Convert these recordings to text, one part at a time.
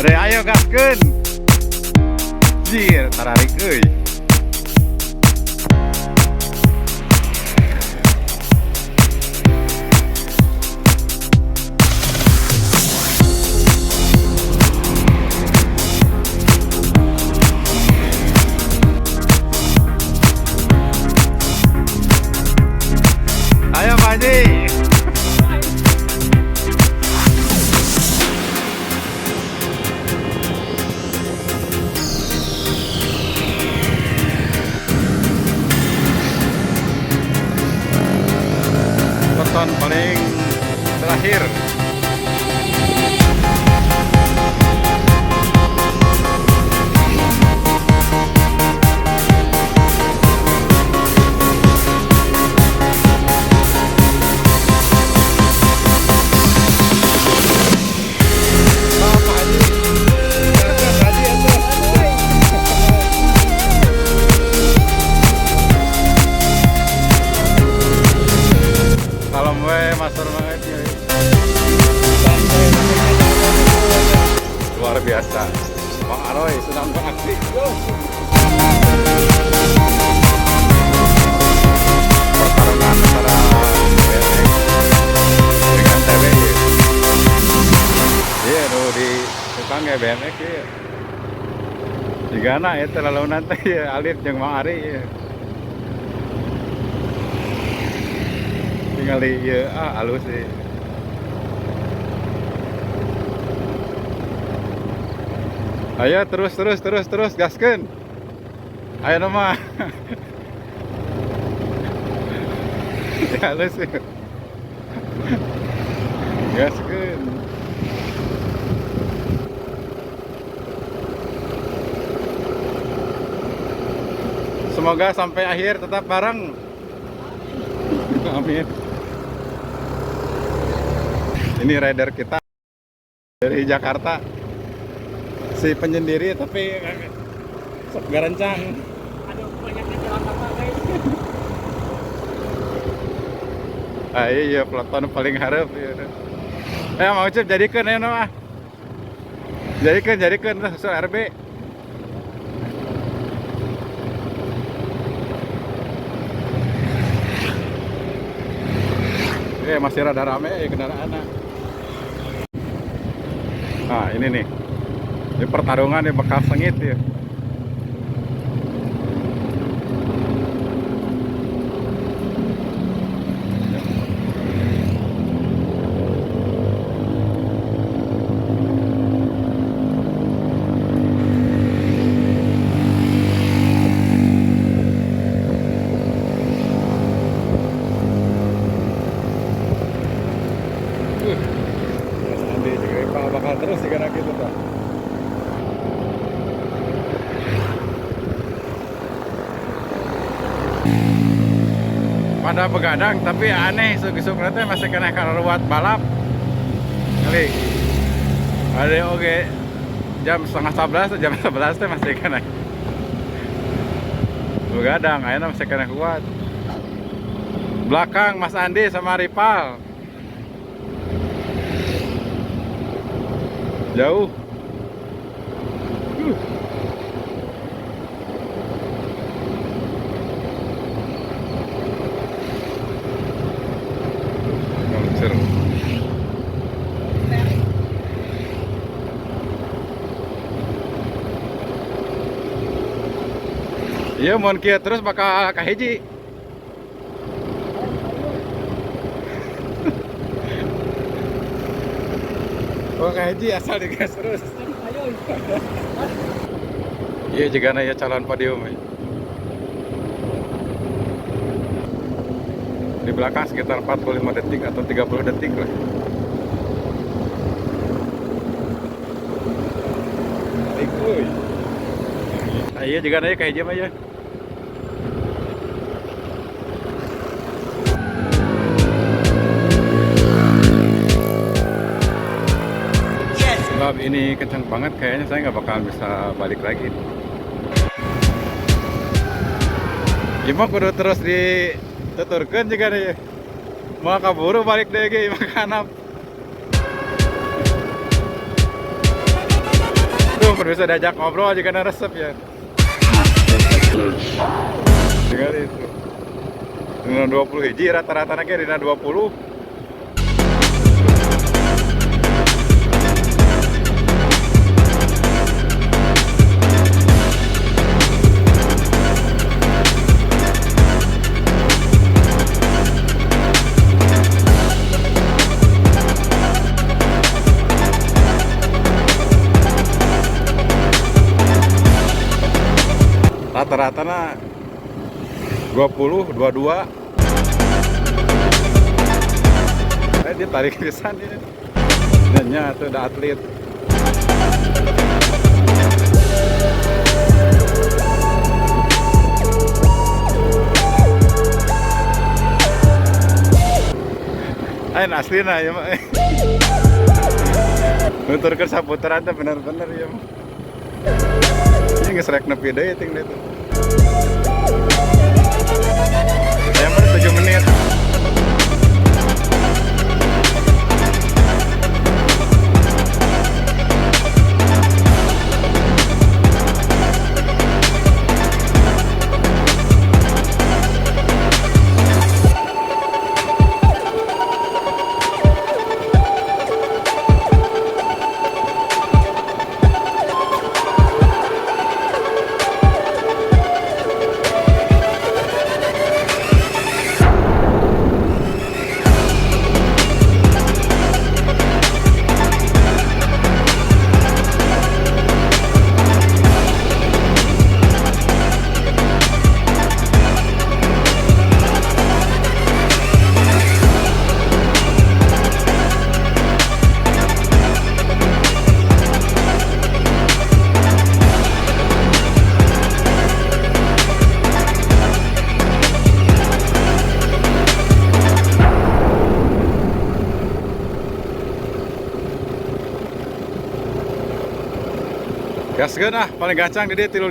Re ayo gaskeun. Jir, tararik euy. Ayo Pak Haji. Peleton paling terakhir. Salam we, master banget ya. Luar biasa. Bang Aroy sedang beraksi. Pertarungan antara BMX dengan TW ya. Iya, nu di tukang ya BMX ya. Jigana ya terlalu nanti ya Alif jeung Mang Ari ya. Tinggal di ieu ah alus sih. Ayo terus terus terus terus gaskeun. Ayo nama. Ya halus sih. Gaskeun. Semoga sampai akhir tetap bareng. Amin. Ini rider kita dari Jakarta. Si penyendiri tapi sok garancang. Aduh, banyaknya jalan apa guys. Ah iya peleton paling hareup iya. Mau Ucup jadikeun ya ah. Jadikeun jadikeun lah susul RB. Masih rada rame ya kendaraan. Nah, ini nih. Ini pertarungan nih bakal sengit ya. Mas Andi juga bakal terus sih karena gitu tuh. Pada begadang tapi aneh isuk-isuk nanti masih kena karuat balap. Kali ada oke jam 10.30 jam 11 teh masih kena begadang, ayeuna masih kena kuat. Belakang Mas Andi sama Ripal. Jauh. Ngelucer. Iya, mun kieu terus bakal kahiji. Oh, kahiji asal digas terus. Iya, jigana ya calon podium. Ya. Di belakang sekitar 45 detik atau 30 detik lah. Tarik, nah, iya jigana ya kahiji mah ya. Sebab ini kencang banget kayaknya saya nggak bakal bisa balik lagi. Gimana kudu terus dituturkeun juga nih. Mau kaburu balik deh ge imah kanap. Kudu bisa diajak ngobrol juga na resep ya. Tinggal itu. Dina 20 hiji rata-rata ge dina 20. Rata-rata na 20, 22. Dia tarik pisan dia. Nya tuh udah atlet. Ayo aslina ya mah. Nuturkeun saputaran teh bener-bener ya mah. Ini geus rek nepi deui ting ditu. Ya mah 7 menit. Gaskeun ah, paling gancang di dieu 35.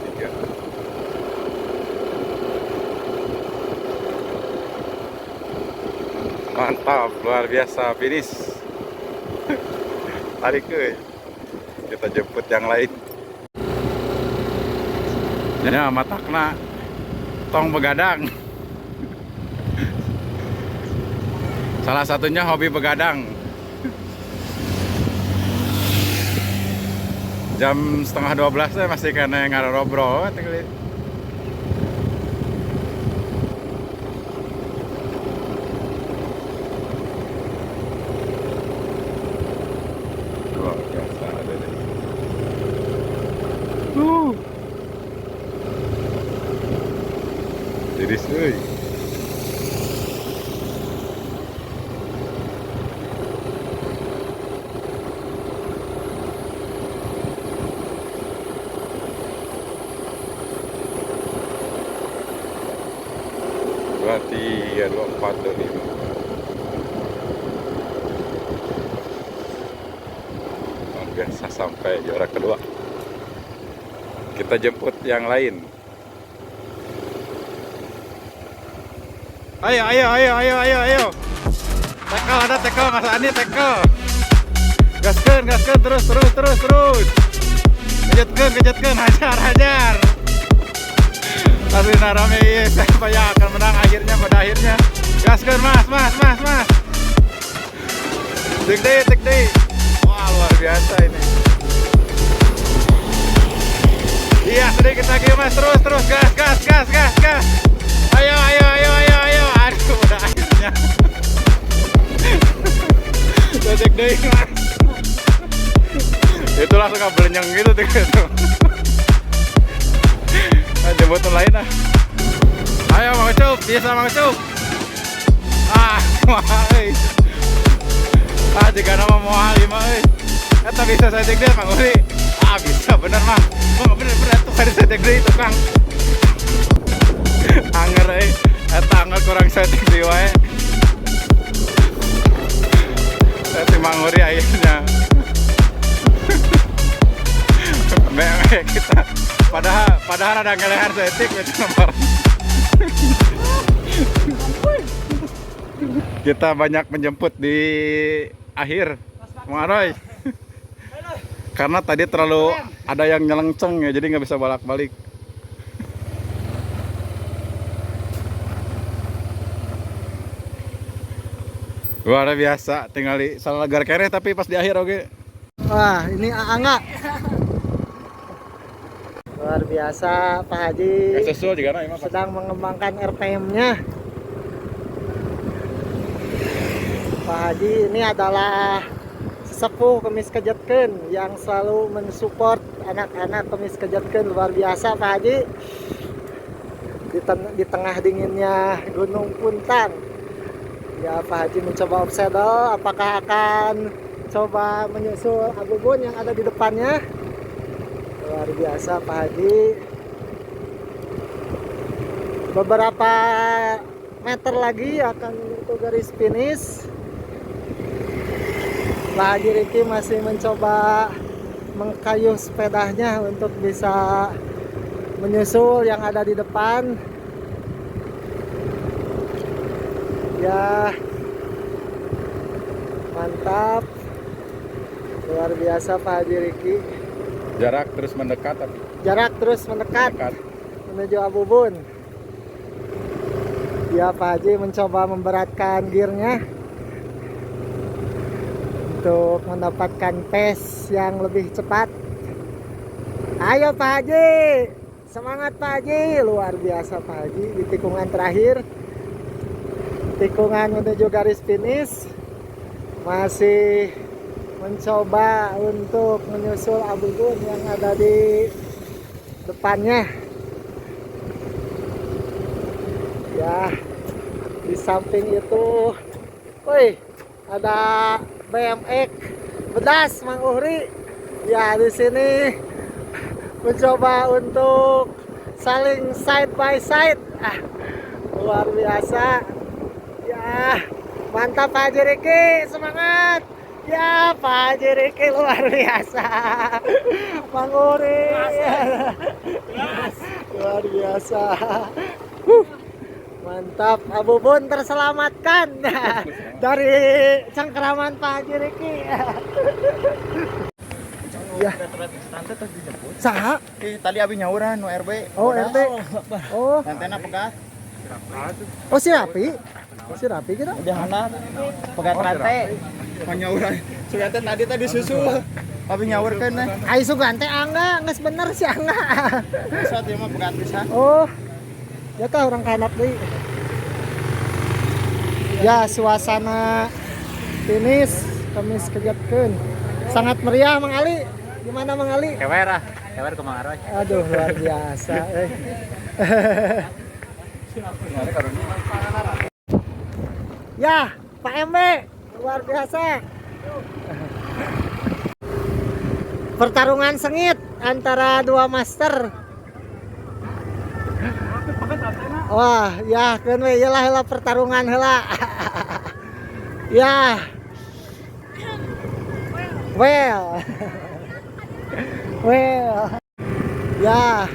Tiga. Mantap, luar biasa finish. Tarik euy. Kita jemput yang lain. Ya, matakna tong begadang. Salah satunya hobi begadang. Jam 11.30 teh masih kena ngarobrol teh. Luar biasa ada deh. Tiris euy. Dua, tiga, dua, empat, dua, lima. Luar biasa sampai juara kedua. Kita jemput yang lain. Ayo, ayo, ayo, ayo, ayo, ayo. Tackle, ada tackle, Mas Andi tackle. Gaskeun, gaskeun, terus, terus, terus, terus. Kejutkeun, kejutkeun, hajar, hajar. Asli rame, siapa yang akan menang akhirnya, pada akhirnya. Gaskeun, Mas, Mas, Mas, Mas. Tik deui, tik deui. Wah, luar biasa ini. Iya, sedikit lagi Mas, terus, terus, gas, gas, gas, gas, gas. Ayo, ayo, ayo, ayo, ayo. Aduh, udah akhirnya. Detik deui, Mas. Itu langsung kabelnyeng gitu tuh gitu. Nah, jemputan lain ah. Ayo Mang Ucup, bisa Mang Ucup. Ah, kumaha euy. Ah, jika nama moal ieu mah euy. Eta bisa saya cek deh Mang Uri. Ah, bisa bener mah. Mah bener bener tuh ada saya cek deui tukang. Anger euy. Eta anger kurang setting deui wae. Saya Mang Uri akhirnya. Mewek kita. Padahal padahal ada ngelehan saeutik we cenah bareng. Kita banyak menjemput di akhir. Mang Aroy. Karena tadi terlalu ada yang nyelengceng ya, jadi nggak bisa bolak-balik. Luar biasa, tinggal di salah legar kere tapi pas di akhir oke. Wah, ini Angga. Luar biasa Pak Haji Susul juga nah, emang sedang mengembangkan RPM-nya. Pak Haji ini adalah sesepuh Kemis Kejetkeun yang selalu mensupport anak-anak Kemis Kejetkeun, luar biasa Pak Haji. Di tengah dinginnya Gunung Puntang. Ya, Pak Haji mencoba off saddle, apakah akan coba menyusul Abu Bun yang ada di depannya? Luar biasa Pak Haji. Beberapa meter lagi akan menyentuh garis finish. Pak Haji Riki masih mencoba mengkayuh sepedanya untuk bisa menyusul yang ada di depan. Ya, mantap. Luar biasa Pak Haji Riki. Jarak terus mendekat tapi Jarak terus mendekat mendekat. Menuju Abu Bun. Ya, Pak Haji mencoba memberatkan gearnya untuk mendapatkan pace yang lebih cepat. Ayo Pak Haji, semangat Pak Haji, luar biasa Pak Haji di tikungan terakhir. Tikungan menuju garis finish masih mencoba untuk menyusul Abu Bun yang ada di depannya. Ya, di samping itu, woi, ada BMX Bedas Mang Uhri. Ya, di sini mencoba untuk saling side by side. Ah, luar biasa. Ya, mantap Pak Haji Riki, semangat. Ya, Pak Haji Riki luar biasa. Mang Uhri. Luar biasa. Huh. Mantap, Abu Bun terselamatkan dari cengkeraman Pak Haji Riki. Ya. Saha? Tadi abi nyauran nu RB. Oh, RT. Oh, Antena pegat. Oh si Rapi. Si Rapi kita. Udah hana pegat rantai. Nyauran. Sugan teh tadi tadi susul. Abi nyaurkeun teh. Ai sugan teh Angga, geus bener si Angga. Bisa ieu mah pegat pisan. Oh. Ya tah urang kahanap deui. Ya, suasana finish Kemis Kejetkeun. Sangat meriah, Mang Ali. Gimana, Mang Ali? Kewer ah, kewer ke Mang Aroy. Aduh, luar biasa. Eh. Ya, Pak MB, luar biasa. Pertarungan sengit antara dua master. Wah, ya keun we ieu lah heula pertarungan heula. Ya. Well. Well. Ya.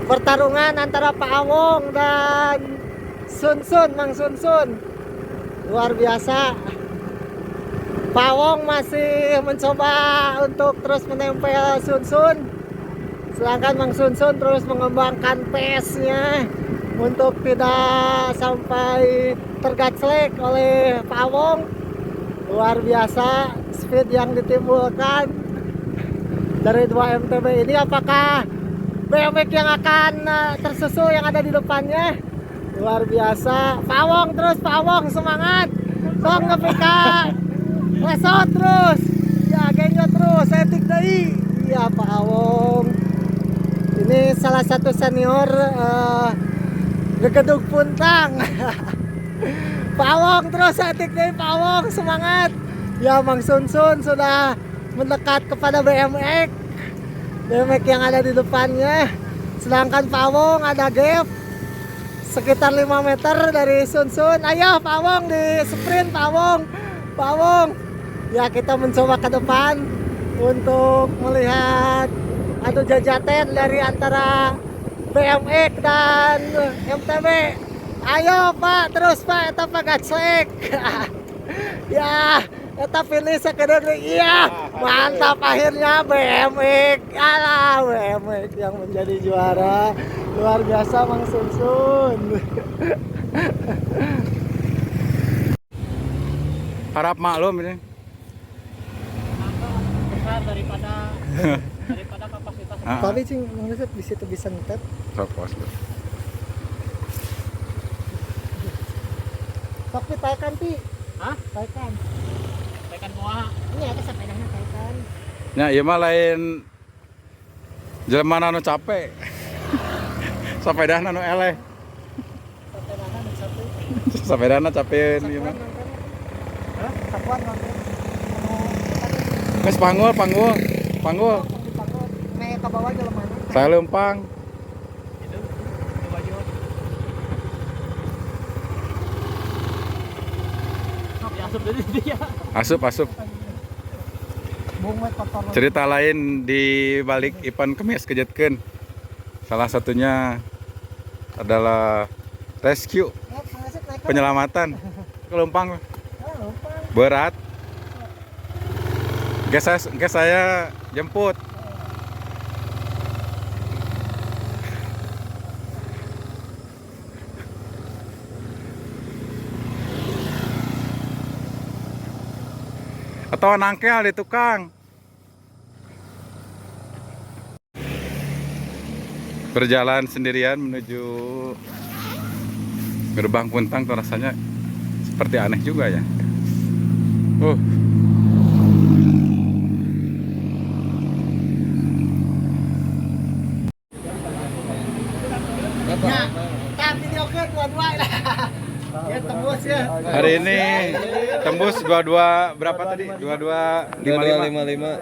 Pertarungan antara Pak Awong dan Sun Sun, Mang Sun Sun. Luar biasa. Pak Awong masih mencoba untuk terus menempel Sun Sun. Sedangkan Mang Sun Sun terus mengembangkan pace-nya untuk tidak sampai tergaclek oleh Pak Awong. Luar biasa speed yang ditimbulkan dari dua MTB ini. Apakah BMX yang akan tersusul yang ada di depannya? Luar biasa. Pak Awong terus, Pak Awong semangat. Tong nepi ka lesot terus. Ya, genjot terus, etik deui. Iya, Pak Awong. Ini salah satu senior Gegedug Puntang. Pak Awong terus, etik deui Pak Awong, semangat. Ya, Mang Sun Sun sudah mendekat kepada BMX. BMX yang ada di depannya. Sedangkan Pak Awong ada gap sekitar 5 meter dari Sun Sun. Ayo Pak Awong di sprint Pak Awong. Pak Awong. Ya, kita mencoba ke depan untuk melihat Anu jajaten dari antara BMX dan MTB. Ayo Pak, terus Pak, eta Pak gacek. Ya, eta pilih sekedar iya, mantap akhirnya BMX. Alah, BMX yang menjadi juara. Luar biasa Mang Sun. Harap maklum ini. Besar daripada daripada kapasitas. Ah. Tapi cing Mang Yusuf di situ bisa ngetep. Sok pos. Sok pi taekan pi. Hah? Taekan. Tekan kumaha? Ini ada sepedanya taekan. Nya ieu mah lain jelema anu capek. Sapedahna nu eleh. Sepedana nu satu. Sapedahna capeun ieu mah. Hah? Sapuan nonton. Geus panggul, panggul, panggul. Anu me ka bawah jelema. Saya lempang. Itu itu baju. Diasup dari dia. Asup, asup. Bung we kotor. Cerita lain di balik Ipan Kemis Kejetkeun. Salah satunya adalah rescue, Ya, Mang Yusuf naik. penyelamatan. Kelempang Ah, lempang. berat. Geus saya jemput. Atau nangkel di tukang. Berjalan sendirian menuju gerbang Puntang tuh rasanya seperti aneh juga ya. Ya, tah videokeun dua-dua lah. Ya tembus ya. Hari ini tembus 22 berapa tadi? 22 55. 55.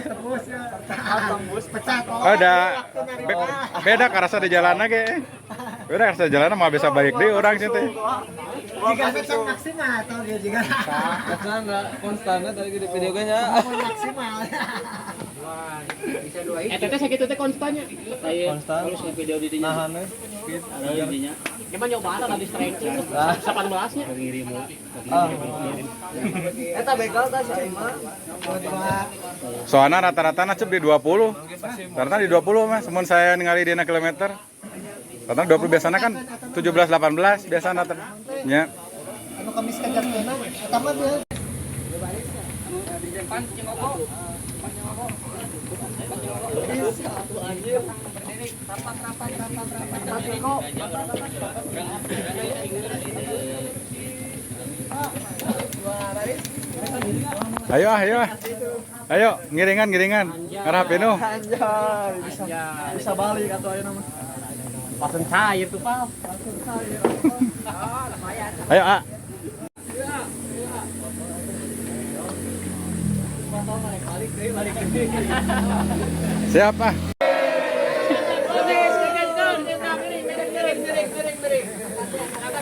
Tembus ya. Tembus pecah tolong. Oh, ada beda karasa di jalan ge. Beda karasa di jalan mah bisa balik deui urang sih teh. Jika pecah maksimal atau dia jika Konstan tadi di video nya. maksimal. Eh teteh sakitu teh konstannya. Konstan. Terus video di dinya. Nahan we. Speed. Di dinya. Gimana nyobaan tadi strength 18 nya. Ah. Eta begal tah si mah. Dua-dua. Soalnya rata-rata nacep di 20. Rata-rata di 20 mah, semun saya ningali dina kilometer. Rata-rata 20 biasanya kan 17 18 biasanya rata. Nya. Anu kemis kejarkeunna eta mah dia. Ayo ah, ayo ah. Ayo, ngiringan ngiringan. Ngarah pinuh. Anjay, bisa bisa balik atau ayo nama. Pasen cair tuh, Pak. Ayo ah. Siapa?